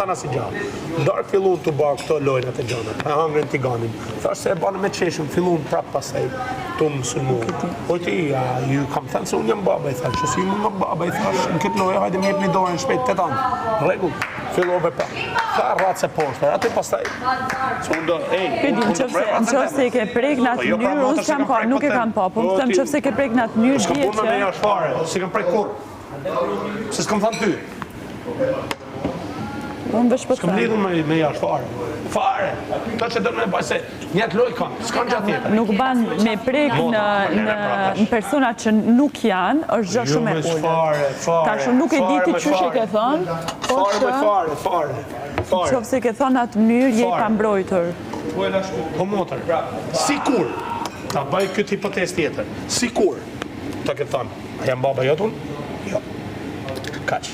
thanë asnjë gja. N'darkë fillun tu ba këto lojnat e gjanat, e hangrën tiganin. Thash se e banë me qeshëm, fillun prap pastaj tu më sulmu. Po ti, a, ju kam thënë se unë jam baba, i thash, që si mu nga baba, i thash, në këtë lojë, hajde më jepni dorën shpejt të tanë. Rregull, fillove prap. Tha rracë e poshtë, aty pastaj, se unë do, ej, Ke di, në qoftë se, në qoftë se e ke prek në Po atë jo, pra, mënyrë, unë motër, s'kam s'e kam pa, prek, nuk po e them. kam pa, po Po, më them ti- qoftë se ke prek në atë mënyrë, S'kam dihet punë me që jashtë fare, s'i kam prek kurrë. Se s'kam thënë ty. Unë veç po S'kam them. lidhur me, me jashtë fare. Fare! Këto që do me bëj se njët lojë kanë, s'kan gjatë tjetër. Nuk ban me prek Mota, në, po, lere në, pra, tash. në persona që nuk janë, është gjë Jo, shumë e me ulët. fare, fare. Tash unë nuk e di fare, ti me qysh e fare. ke thënë, po Fare që me fare, fare. Fare. qoftë se ke thënë në atë mënyrë je i Fare. pambrojtur. Po motër, sikur ta bëj këtë hipotezë tjetër, sikur ta ke thënë, a jam baba jot unë? Jo. Kaq.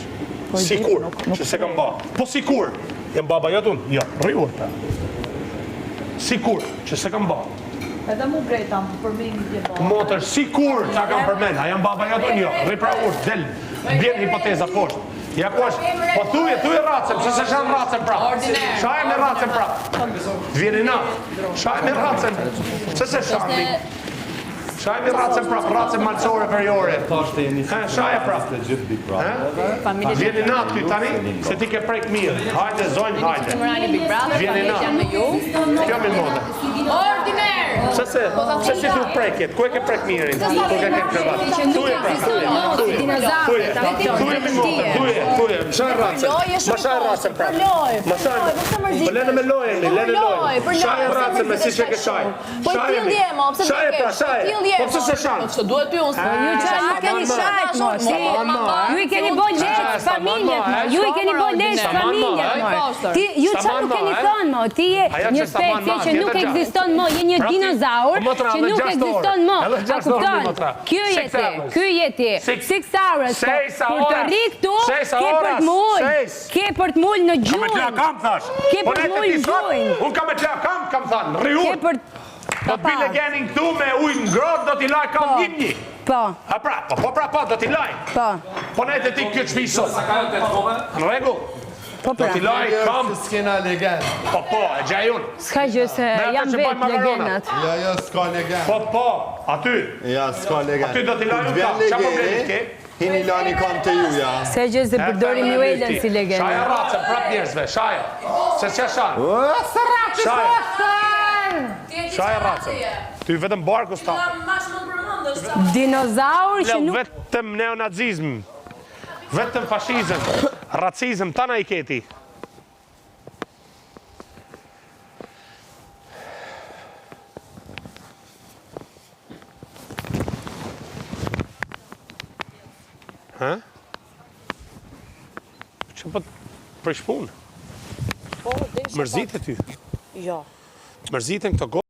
Po e di, Sikur, nuk- nuk që se kam ba. Po sikur, jam baba jot unë? Jo, rri urë pra. Sikur, që se kam ba. Edhe mu Greta më përmendi dje baba. Motër, sikur ta kam përmend, a jam baba jot unë? Jo, rri pra urë, del, bjen hipoteza poshtë. Ja ku është, po thuje, thuje racën, pse se shan racën prap? Shaje me racën prap. Vjen na. Shaje me racën. Pse se shan? Shaje me racën prap, racën malsore veriore. Ha, shaje prap. Të gjithë Big Brother. Vjen na ty tani, se ti ke prek mirë. Hajde zonjë, hajde. Morali Big Brother, Vjen familja na. me ju. Kjo mi motër. Ordiner! Pse se, pse si thu prekjet? Ku e ke prek mirin? Ku ke ke krevat? Thuje pra, thuje, thuje. Thuje, thuje mi motër, thuje, thuje. Më shaj racën. Ma shaj racën prap. Ma shaj. Po lene me lojën, mi, lene lojën. Shaj racën me si që ke shaj. Po i Shaje tillë mi. je, mo, pse Shaje të pra, kesh? shaje. Po tillë je, Po pse mo. se shan? Po ç'të duhet ty unë s'po. Ju çfarë nuk keni shajt mo, si? Staman ma, eh? Ju i keni bo leq familjet mo, ju i keni bo leq familjet mo. Ti ju çfarë nuk keni thënë mo, ti je Ajo një që staman specie ma, që nuk tjetër gjë. ekziston mo, je një Pra ti- dinozaur Po, motra, që edhe nuk gjashtë orë. ekziston mo. Edhe A gjashtë orë, kupton? motra. Ky je Six ti, hours. ky je ti. Six- Six hours, po. Six Kur të horas. rri këtu, Six ke për të horas. mul. Six. Ke për të mul në Kam me t'la gjunjë. kam, thash. Ke Po për ne të të mul ti në sot, gjunjë. unë kam me t'la kam, kam thanë, rri Ke urë. për Do të bi legenin këtu me ujë ngrohtë, do t'i laj kam Po. një një. Po, A pra, po, po pra, po, do t'i laj. po. Po ne të ti këtë shtëpi sot. Në rregull? Po Do pra. t'i laj kam, S'kena legen. po po, e gjej unë. S'ka gjë se Me ata jam që vetë bajnë makaronat. legenat. Ja, ja, s'ka legen. Po po, aty. Ja, s'ka legen. Aty do t'i laj Kur unë t'vjen kam. Qa problemi legeni, ke? Hini lani kam të juja. Se gjë se përdorim Juelën si Shaja legenë. racën, prap njerëzve, shaja. Se s'ja shan. Shaja. Shaja racën. Ty vetëm barku s'ta. Dinozaur që nuk Vetëm neonazizm. Vetëm fashizëm, racizëm, tana i keti. Ha? Që po të prish punë? Po, desha Mërzite ty. Jo. Mërziten këto go.